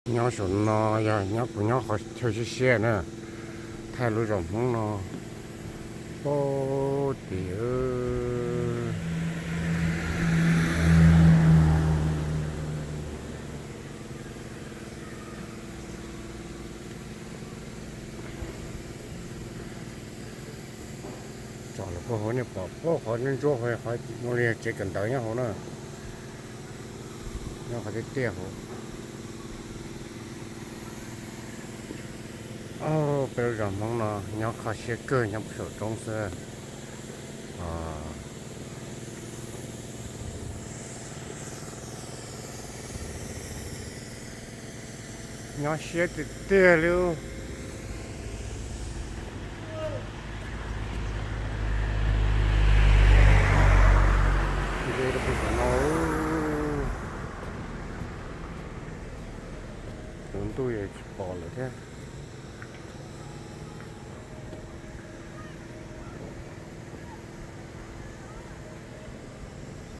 Nyob saum no yog nyob kuv nyob qhov chaw siab siab na, thaij lub zos Hmoob no. Pab tim tsom los puag hauv nej pom puag qhov ntsuab ntsuab hauv, qhov li tsev kawm ntawv nyob hauv na, nyob qhov tiaj tiaj hauv. Peb lub zos Hmoob no nyob kho siab kawg, nyob puag saum roob xwb. Nyob siab tiag tiag li. Nce rau pem saum no, tus ntuj tsis pom lawm thiab.